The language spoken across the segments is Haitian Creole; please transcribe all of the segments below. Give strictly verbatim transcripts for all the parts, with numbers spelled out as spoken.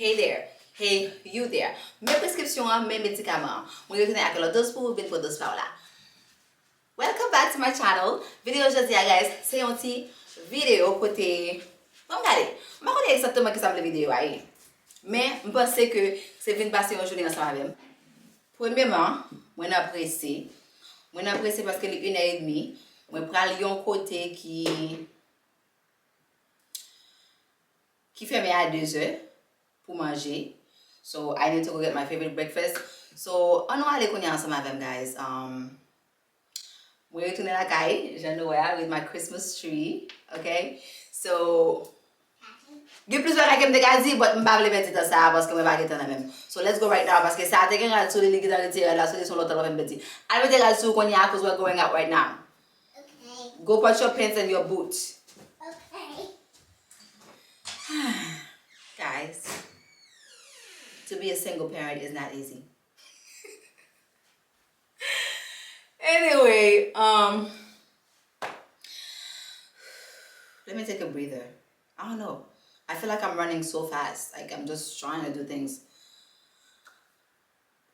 Hey there, hey you there. Men preskripsyon an, men medikaman an. Mwen retounen ak yon lòt doz pou ou, vin pran doz pa w la. Welcome back to my channel. Videyo jodi a, guys, se yon ti videyo kote, bon, gade, m pa konnen egzakteman kisa m vle videyo a ye. Men m panse ke se vin pase yon jounen ansanm avè m. Premyeman, mwen nan prese. Mwen nan prese paske li inè edmi. Mwen pral yon kote ki ki fèmen a dezè pou manje. So, I need to go get my favorite breakfast. So, ann nou ale kounye a ansanm avè m, guys. Um, mwen retounen lakay, jan nou wè a, with my Christmas tree, ok? So, gen plis bagay ke m te ka di, but m pa vle pèdi tan sa a, paske mwen pa gen tan nan men m. So, let's go right now, paske sa a te gen rad sou li, li gentan retire rad la sou li, se yon lòt tan l ap fè m pèdi. Al mete rad sou ou kounye a, 'cause we're going out right now. Okay. Go put your pants and your boots. Okay. Guys, to be a single parent is not easy. Anyway, um, let me take a breather. I don't know. I feel like I'm running so fast. Like, I'm just trying to do things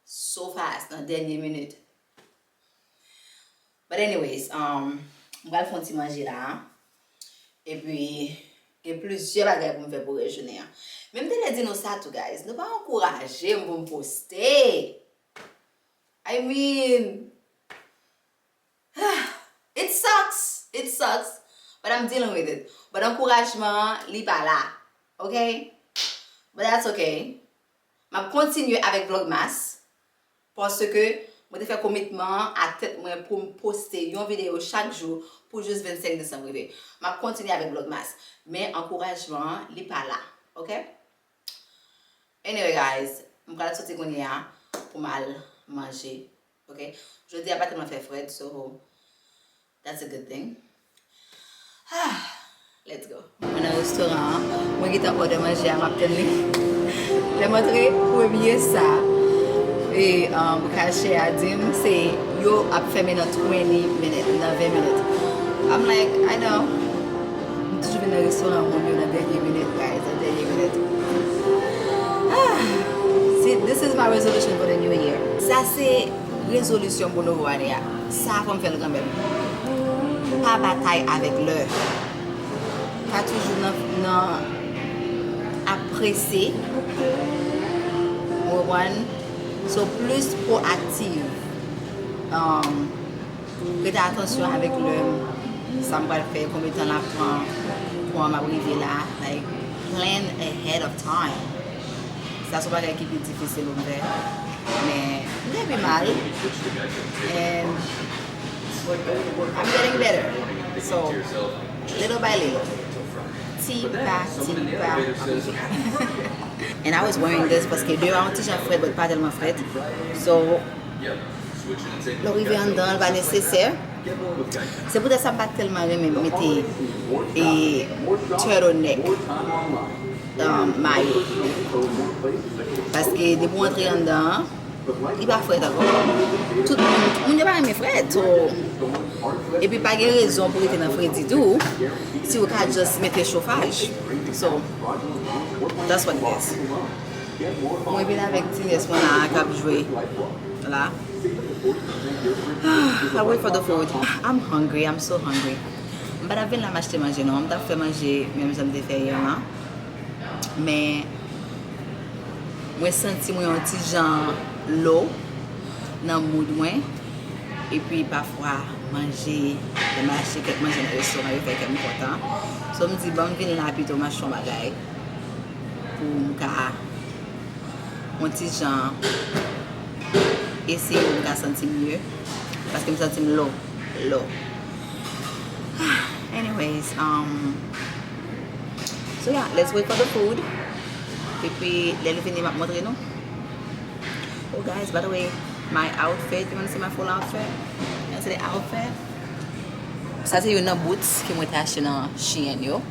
so fast, nan dènye minit. But anyways, um, m pral fè yon ti manje la. Epi, gen plizyè bagay pou m fè pou rès jounen an. Men m te vle di nou sa tou, guys. Nou pa ankouraje m pou m poste. I mean, it sucks. It sucks. But I'm dealing with it. But ankourajman an, li pa la. Ok? But that's ok. M ap kontinye avèk Vlogmas. Paske mwen te fè komitman an ak tèt mwen pou m poste yon videyo chak jou pou jis vennsenk desanm rive. M ap kontinye avèk Vlogmas. Men ankourajman an, li pa la. Ok? Anyway, guys, m pral soti kounye a pou m al manje. Ok? Jodi a pa tèlman fè frèt, so that's a good thing. Ah, let's go. Mwen nan restoran an, mwen gentan òdè manje a, m ap tann li. Lè m antre, premye sa, e, um, kachè a di m, se yo ap fèmen nan twenty minutes, nan ven minit. I'm like, I know. M toujou vin nan restoran moun yo nan dènye minit, guys, nan dènye minit. Ah, see, this is my resolution for the new year. Sa se rezolisyon pou nouvo ane a. Sa fò m fè l kanmenm. Pa batay avèk lè. Pa toujou nan, nan ap prese. Ou konprann? So, plis pwoaktif. Um, Prete atansyon avèk lè m, sa m pral fè, konbyen tan l ap pran, kòman m ap rive la, like, plan ahead of time. Sa se yon bagay ki pi difisil pou m fè. Men, m gen pi mal. And I'm getting better. So, little by little. Ti pa, ti pa. And I was wearing this paske deyò a yon ti jan frèt, but pa tèlman frèt. So, lè w rive anndan an, l pa nesesè. Se poutèt sa m pa tèlman renmen mete, e, turtleneck, um, mayo. Paske depi w antre anndan an, li pa frèt ankò. Tout moun, moun yo pa renmen frèt, so, epi pa gen rezon pou rete nan fredi tou, si w ka just mete chofaj. So, that's what it is. Mwen vin avèk ti nyès mwen la a k ap jwe la. I wait for the food. I'm hungry, I'm so hungry. M pa t ap vin la m achte manje non, m t ap fè manje menm jan m te fè yè lan. Men mwen santi mwen yon ti jan low nan mood mwen. Epi pafwa manje, lè m achte kèk manje nan restoran, yo fè kè m kontan. So m di, ban m vin la pito m achte yon bagay pou m ka yon ti jan eseye pou m ka santi m mye. Paske m santi m low, low. Anyways, um, so yeah, let's wait for the food. Epi, lè l vini, m ap montre nou. Oh, guys, by the way, my outfit, you wanna see my full outfit? You wanna see the outfit? Sa se youn nan boots ke mwen te achte nan Shein yo.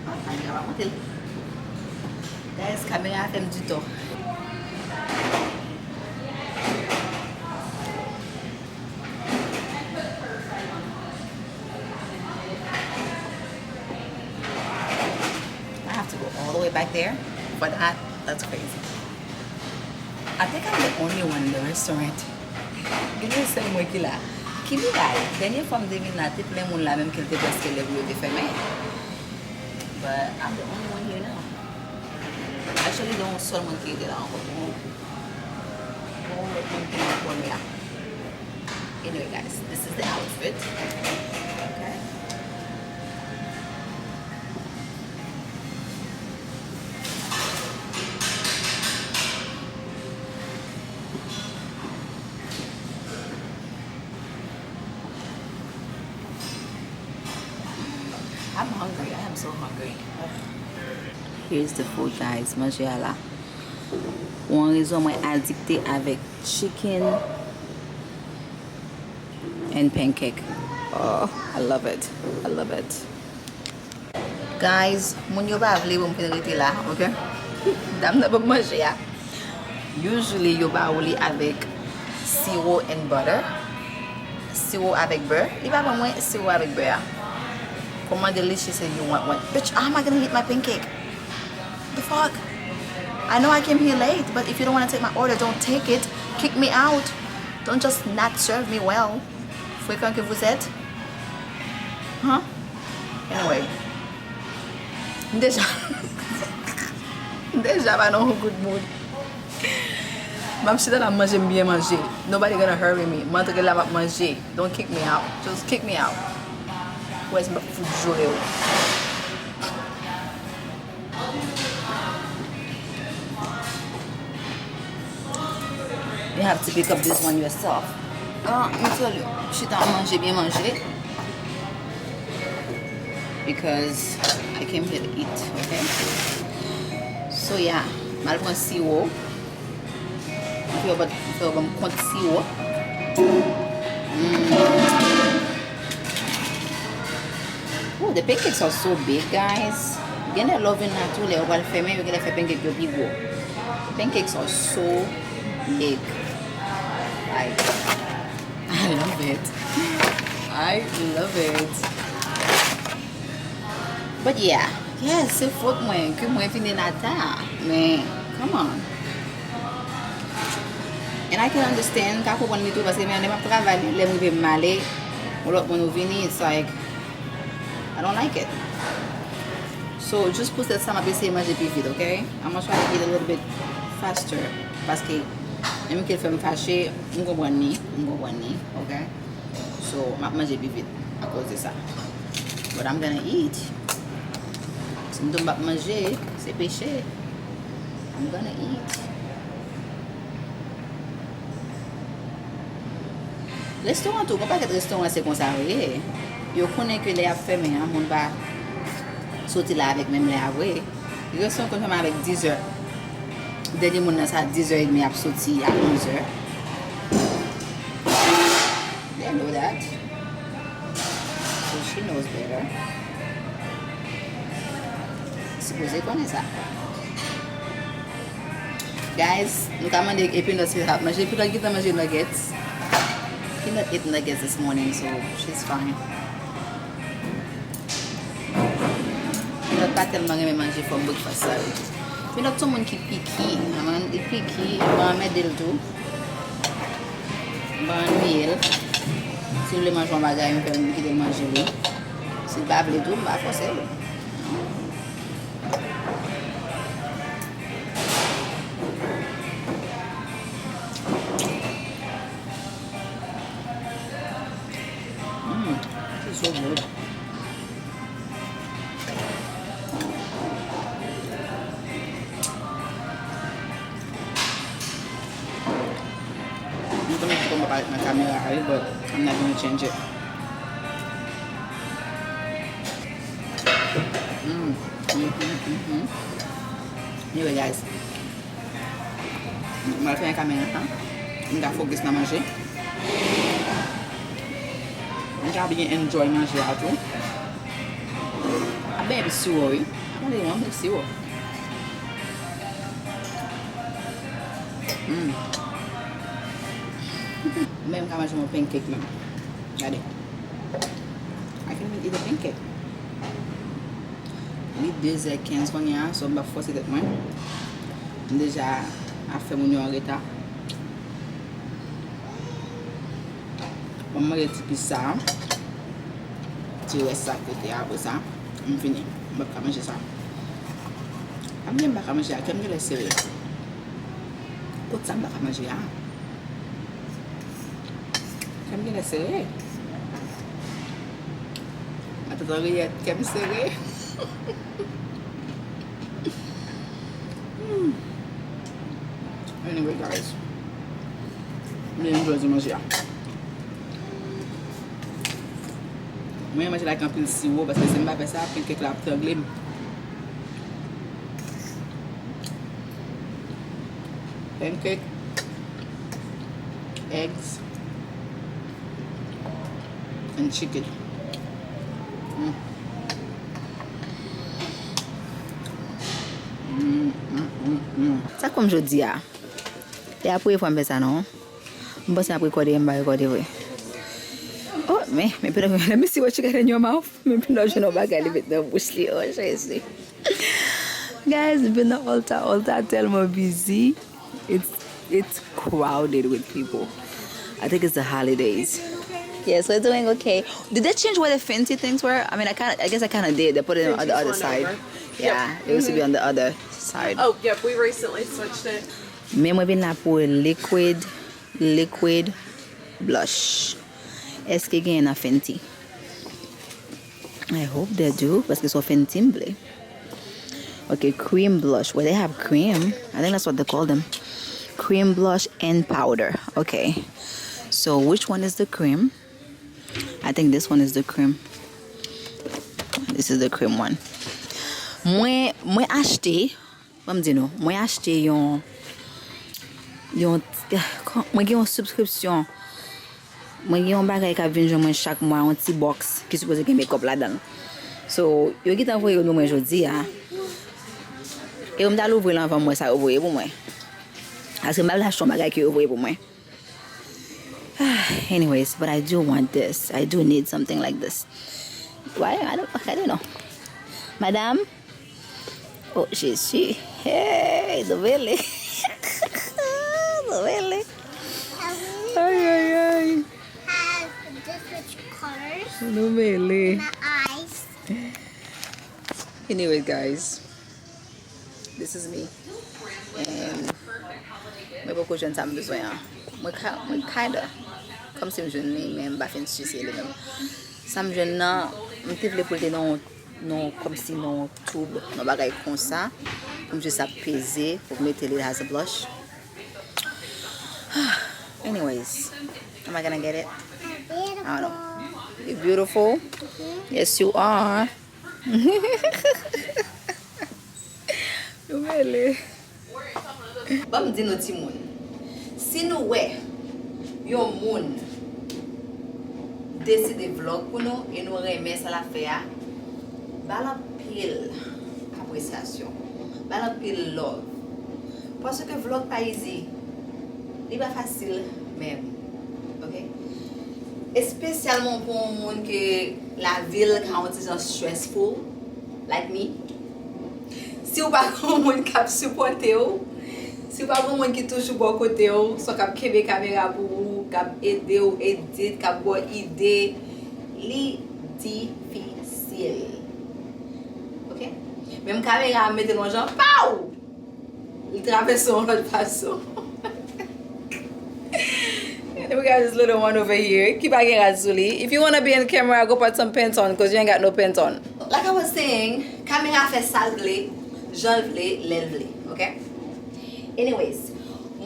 Ah, kamera pa monte l. Guys, kamera a fè m di tò. Back there for that, that's crazy. I think I'm the only one in the restaurant. Gen yon sèl mwen ki la. Ki bagay? Dènye fwa m te vin la, te plen moun la, menm ke l te prèske lè pou yo te fèmen. But I'm the only one here now. Actually, gen yon sèl moun ki rete la ankò. Bon, bon, lòt moun ki nan kòn la. Anyway, guys, this is the outfit. Okay. I'm hungry. I am so hungry. Ugh. Here's the food, guys. Manje a la. Pou yon rezon, mwen adikte avèk chicken and pancake. Oh, I love it. I love it. Guys, moun yo pa vle pou m fin rete la, ok? Dam nan ban m manje a. Usually, yo ba ou li avèk siro and butter. Siro avèk bè. Li pa ban mwen siro avèk bè a. Kòman delicious and you want one. Bitch, how am I gonna eat my pancake? The fuck? I know I came here late, but if you don't wanna take my order, don't take it. Kick me out. Don't just not serve me well. Fréquent que vous êtes. Huh? Anyway. M deja, m deja pa nan yon good mood. M ap chita la, m manje, m byen manje. Nobody gonna hurry me. M antre la, m ap manje. Don't kick me out. Just kick me out. Wè, si m ap fout joure w. You have to pick up this one yourself. Ah, mi tell you, chita manje, byen manje. Because I came here to eat, okay? So, yeah, m al pran siwo. M fè yo ban, m fè yo ban m kont siwo. Mm. Oh, the pancakes are so big, guys. Genlè lè w vin la tou, lè yo pral fèmen, yo genlè fè pancake yo pi gwo. The pancakes are so big. Like, I love it. I love it. But yeah, yes, se fòt mwen ke mwen vin la ta. Men, come on. And I can understand, m ka konprann li tou, paske men lè m ap travay, lè m rive m ale, yon lòt moun ou vini, it's like, I don't like it. So, just pou sèt sa, m ap eseye manje pi vit, ok? I'm gonna try to eat a little bit faster, paske menm ke l fè m fache, m konprann li, m konprann li, ok? So, m ap manje pi vit akoz de sa. But I'm gonna eat. Si m di w m p ap manje, se peche. I'm gonna eat. Restoran tou, gon pakèt restoran se konsa yo ye. Yo konnen ke lè y ap fèmen an, moun pa soti la avèk menm lè a vre. Restoran konn fèmen avèk dizè. Dènye moun nan sa dizè edmi ap soti a onzè. They know that. So she knows better. Sipoze konnen sa. Guys, nou ka mande e Peanut si l ap manje. Peanut gentan manje nuggets. Peanut ate nuggets this morning, so she's fine. Peanut pa tèlman renmen manje from breakfast sa yo. Peanut se yon moun ki picky, man, li picky, mwen anmède l tou. Mwen annuye l. Si l vle manje yon bagay, m fè l, m kite l manje li. Si l pa vle tou, m pa fòse l. Mm, this is so good. M konnen se kòman parèt nan kamera a, wi, but I'm not gonna change it. Mm, mm, mm, mm, mm. Anyway, guys. M al fè yon kamera, hein? M ka focus nan manje. M ka byen enjoy manje a tou. Ap benyen pi siwo, wi. Ap manje yon pi siwo. Mm. Men m ka manje yon pancake menm. Gade. I can even eat a pancake. Li de zè kenz kounye a, so m p ap fòse tèt mwen. M deja ap fè moun yo an reta. Bon, m manje ti pis sa, ti rès sa kote a, apre sa, m fini. M p ap ka manje sa. Ap gen m pa ka manje a, kè m genlè sere. Kot sa m pa ka manje a? Kè m genlè sere. Matant Anriyèt, kè m sere. Hmm. Anyway, guys. M enjoy ti manje a. Mwen manje la ak anpil siwo, paske si m pa fè sa, pancake la ap trangle m. Pancake, eggs, and chicken. Mm. Mm, mm, mm, mm. Sa kòm jodi a. E a premye fwa m fè sa non. M panse m ap rekòde, m pa rekòde vre. Oh, men, men pandan, let me see what you got in your mouth. Men pandan w jwenn yon bagay li met nan bouch li. Oh, Jezi. Guys, m vin nan Ulta, Ulta tèlman busy. It's it's crowded with people. I think it's the holidays. Yes, we're doing okay. Did they change where the Fenty things were? I mean, I kind of, I guess I kind of did. They put it on the other side. Yeah, it used to be on the other side. Oh, yep, we recently switched it. Men mwen vin la pou liquid, liquid blush. Èske gen nan Fenty? I hope they do, paske se Fenty m vle. Okay, cream blush. Well, they have cream. I think that's what they call them. Cream blush and powder. Okay. So, which one is the cream? I think this one is the cream. This is the cream one. Mwen, mwen achte, ban m di nou, mwen achte yon, yon, mwen gen yon subscription. Mwen gen yon bagay k ap vin jwenn mwen chak mwa, yon ti box ki sipoze gen makeup ladan l. So, yo gentan voye yo ban mwen jodi a. E yo m t al ouvri l anvan m wè sa yo voye pou mwen. Paske m pa vle achte yon bagay ke yo voye pou mwen. Anyways, but I do want this. I do need something like this. Why? I don't, I don't know. Madam? Oh, Jezi. Hey, nou mele. Nou mele. Ay, ay, ay. Have different colors Nou mele. in the eyes. Anyway, guys, this is me. And mwen poko jwenn sa m bezwen an. Mwen ka, mwen kinda. Kòmsi m jwenn li, men m pa fin si se li menm. Sa m jwenn nan, m te vle pou l te nan, nan, kòmsi nan toub, nan bagay konsa. Pou m jis ap peze, pou m mete li as a blush. Anyways, am I gonna get it? I don't know. You beautiful? Yes, you are. Nou mele. Ban m di nou timoun, si nou wè yon moun deside vlog pou nou e nou renmen sa l ap fè a, ba l anpil apresyasyon, ba l anpil love. Paske vlog pa easy, li pa fasil menm. Ok? Espesyalman pou yon moun ke lavi l ka yon ti jan stressful, like me. Si w pa gen yon moun k ap sipòte w, si w pa gen yon moun ki toujou bò kote w, swa k ap kenbe kamera pou ou, k ap ede w edit, k ap ba w ide, li difisil. Ok? Menm kamera a mete l yon jan, pow! Li travèse yon lòt fason. And we got this little one over here ki pa gen rad sou li. If you wanna be in camera, go put some pants on, 'cause you ain't got no pants on. Like I was saying, kamera fè sa l vle, jan l vle, lè l vle, ok? Anyways,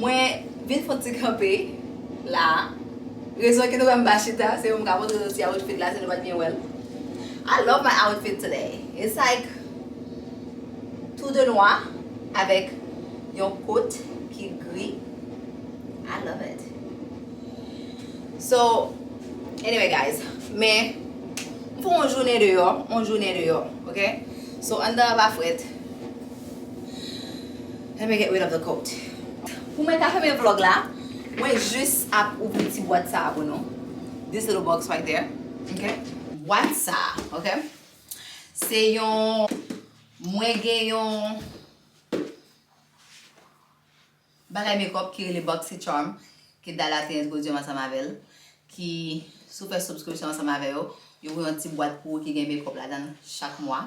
mwen vin fè yon ti kanpe la. Rezon ki nou wè m pa chita, se pou m ka montre nou ti outfit la, si nou pa t byen wè l. I love my outfit today. It's like tou de nwa avèk yon kot ki gri. I love it. So, anyway, guys, men m fè yon jounen deyò, yon jounen deyò, ok? So, anndan an pa frèt. Let me get rid of the coat. Pou mwen ka fèmen vlog la, mwen jis ap ouvri ti bwat sa a pou nou. This little box right there. Ok? Bwat sa a, ok? Se yon Mwen gen yon bagay makeup ki rele BoxyCharm, ke Dala te entwodui m ansanm avè l, ki, si w fè subscription ansanm avè yo, yo voye yon ti bwat pou ou ki gen makeup ladan l chak mwa.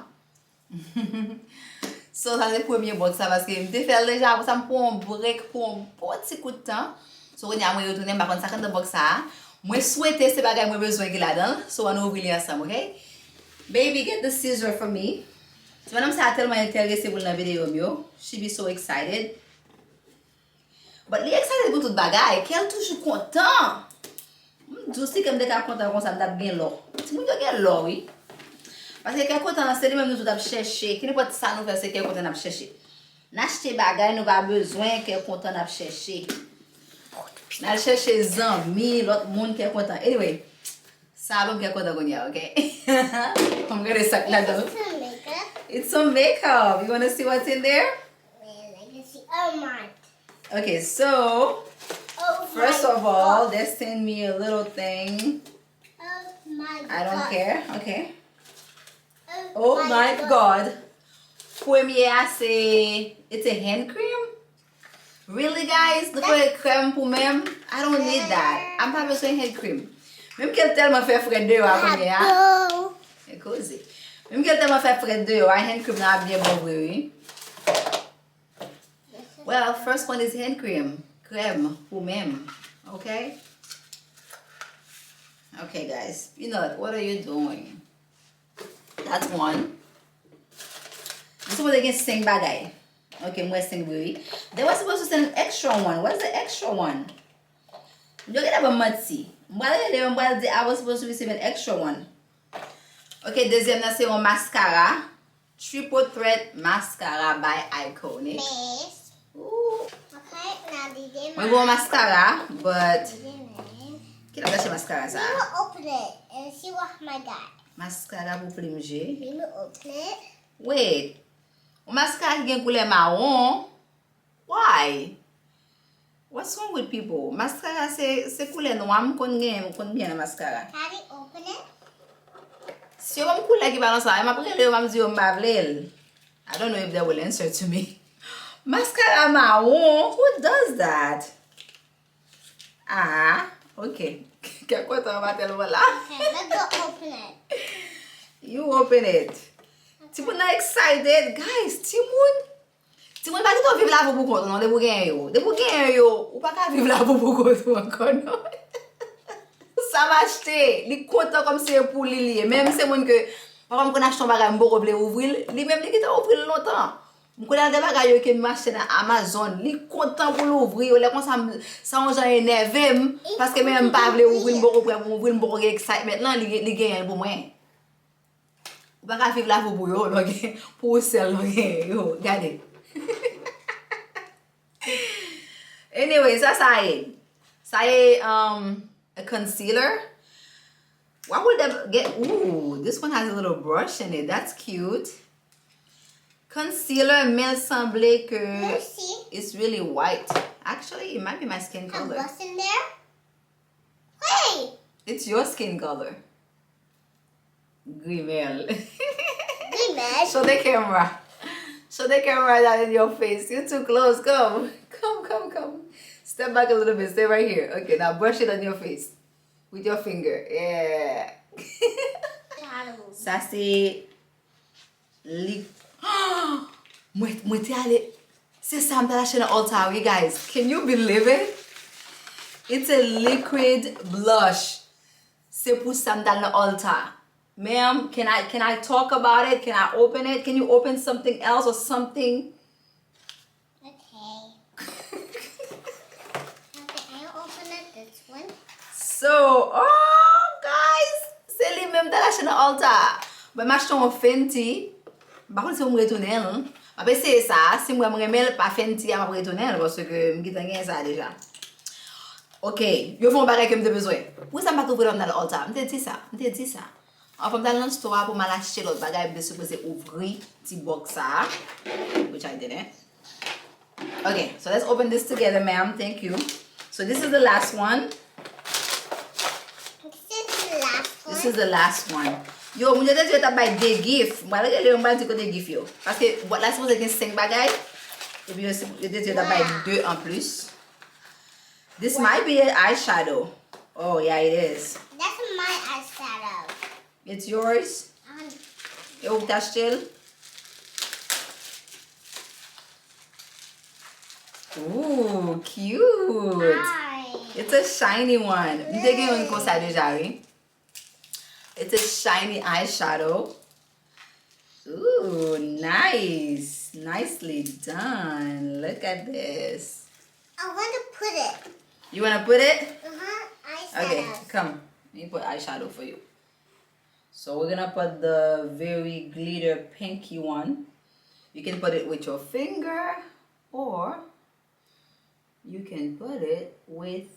So, sa se premye box la, paske m te fè l deja, apre sa m pran yon break pou yon bon ti kout tan. So, kounye a mwen retounen, m pa konn sa k anndan box sa a. Mwen swete se bagay mwen bezwen ki ladan l. So, ann ouvri li ansanm, ok? Baby, get the scissor for me. Ti madanm sa a tèlman enterese pou l nan videyo m yo. She be so excited. But li excited pou tout bagay. Kè l toujou kontan. M di w, si kè m te ka kontan konsa, m t ap gen lò. Timoun yo gen lò, wi. Paske kè kontan an, se li menm nou tout ap chèche. Ki nenpòt sa nou fè, se kè kontan n ap chèche. N achte bagay nou pa bezwen, kè kontan n ap chèche. N al chèche zanmi, lòt moun, kè kontan. Anyway, sa a ban m kè kontan kounye a, ok? Fò m gade sa k ladan l. It's some makeup. It's some makeup. You wanna see what's in there? Man, I can see. Oh my. Okay, so, oh, first of all, they send me a little thing. Oh my God. I don't care. Okay. Oh my God. Premye a se, it's a hand cream? Really, guys? Nou fè krèm pou men m? I don't need that. M pa bezwen hand cream. Menm ke l tèlman fè frèt deyò a kounye a. E koze. Menm ke l tèlman fè frèt deyò a, hand cream nan ap byen bon vre, wi. Well, first one is hand cream. Krèm pou men m. Okay? Okay, guys. You know what? What are you doing? That's one. M sipoze gen senk bagay. Ok, m wè senk vre, wi. They were supposed to send an extra one. What's the extra one? Yo gentan ban m manti. M pral rele yo, m pral di, I was supposed to receive an extra one. Ok, dezyèm nan se yon maskara. Triple Threat Mascara by Iconic. Ooh. Mwen gen yon maskara, but ki lè m chache maskara sa? Let me open it and see what my guy. Maskara pou plim je. Let me open it. Wait. Yon maskara ki gen koulè mawon. Why? What's wrong with people? Maskara se, se koulè nwa m konn gen, m konn byen nan maskara. Daddy, open it. Si yo ban m koulè ki pa nan sa, m ap rele yo, m ap di yo m pa vle l. I don't know if they will answer to me. Maskara mawon, who does that? Ah, ok. Kè kontan an pa tèlman la. Okay, let's go open it. You open it. Timoun nan excited, guys. Timoun, timoun pa kite w viv lavi w pou kont ou non, depi w genyen yo. Depi w genyen yo, ou pa ka viv lavi w pou kont ou ankò non. Sa m achte, li kontan kòmsi se pou li li ye. Menm se moun ke, pafwa m konn achte yon bagay, m poko vle ouvri l, li menm li gentan ouvri l lontan. M konnen de bagay yo ke m achte nan Amazon, li kontan pou l ouvri yo, lè konsa m, sa yon jan enève m, paske menm m pa vle ouvri l, m poko prè pou m ouvri l, m poko gen excitement lan, li, li genyen l pou mwen. Ou pa ka viv lavi w pou yo, lè w gen, pou ou sèl lè w gen yo. Gade. Anyway, sa sa ye. Sa ye, um, a concealer. Why would that get, ooh, this one has a little brush in it. That's cute. Concealer, men l sanble ke it's really white. Actually, it might be my skin color. Wait! It's your skin color. Grimèl. Grimèl. Show the camera. Show the camera that in your face. You too close. Come. Come, come, come. Step back a little bit. Stay right here. Okay, now brush it on your face. With your finger. Yeah. Sa se li. Mwen, mwen te ale. Se sa m t al achte nan Ulta, wi, guys. Can you believe it? It's a liquid blush. Se pou sa m t al nan Ulta. Ma'am, can I, can I talk about it? Can I open it? Can you open something else or something? Okay. Okay, I open it this one. So, oh, guys, se li menm m t al achte nan Ulta. Mwen m achte yon Fenty. M pa konn si pou m retounen l. M ap eseye sa. Si m wè m renmen l, pa Fenty a, m ap retounen l, paske m gentan gen sa deja. Ok, yo fè yon bagay ke m te bezwen. Poukisa m pa t ouvri l lè m t al Ulta? M te di sa, m te di sa. Anfen, m t al nan store a pou m al achte lòt bagay, m te sipoze ouvri ti box sa a, which I didn't. Okay, so let's open this together, ma'am. Thank you. So this is the last one. This is the last one. This is the last one. Yo, moun yo te di yo t ap bay de gift. M pral rele yo, m pral di kote gift yo. Paske bwat la sipoze gen senk bagay. Epi yo, si- yo te di yo t ap bay de an plis. This might be an eyeshadow. Oh, yeah, it is. That's my eyeshadow. It's yours? Um, E ou ki t achte l? Ooh, cute. Hi. It's a shiny one. M te gen yon konsa deja, wi. It's a shiny eyeshadow. Ooh, nice. Nicely done. Look at this. I want to put it. You want to put it? Uh-huh. Okay, Eyeshadow. Come. Let me put eyeshadow for you. So we're gonna put the very glitter pinky one. You can put it with your finger or you can put it with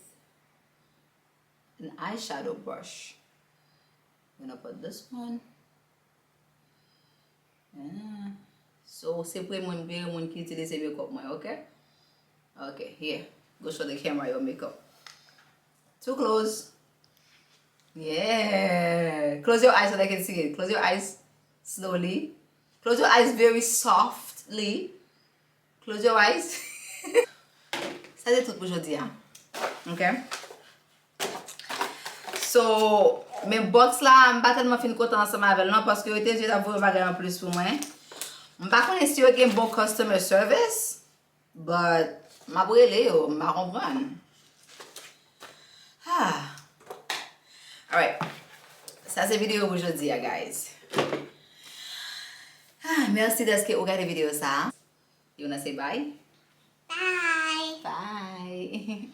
an eyeshadow brush. I'm gonna put this one. Ah. So, se premye moun, premye moun ki itilize makeup mwen, ok? Ok, here. Go show the camera your makeup. Too close. Yeah. Close your eyes so they can see it. Close your eyes slowly. Close your eyes very softly. Close your eyes. Sa se tout pou jodi a. Ok? So, men box la, m pa tèlman fin kontan ansanm avè l non, paske yo te di yo t ap voye bagay an plis pou mwen. M pa konnen si yo gen bon customer service, but m ap rele yo, m pa konprann. Ah. Alright. Sa se videyo pou jodi a, guys. Ah, mèsi dèske ou gade videyo sa a. You wanna say bye? Bye. Bye.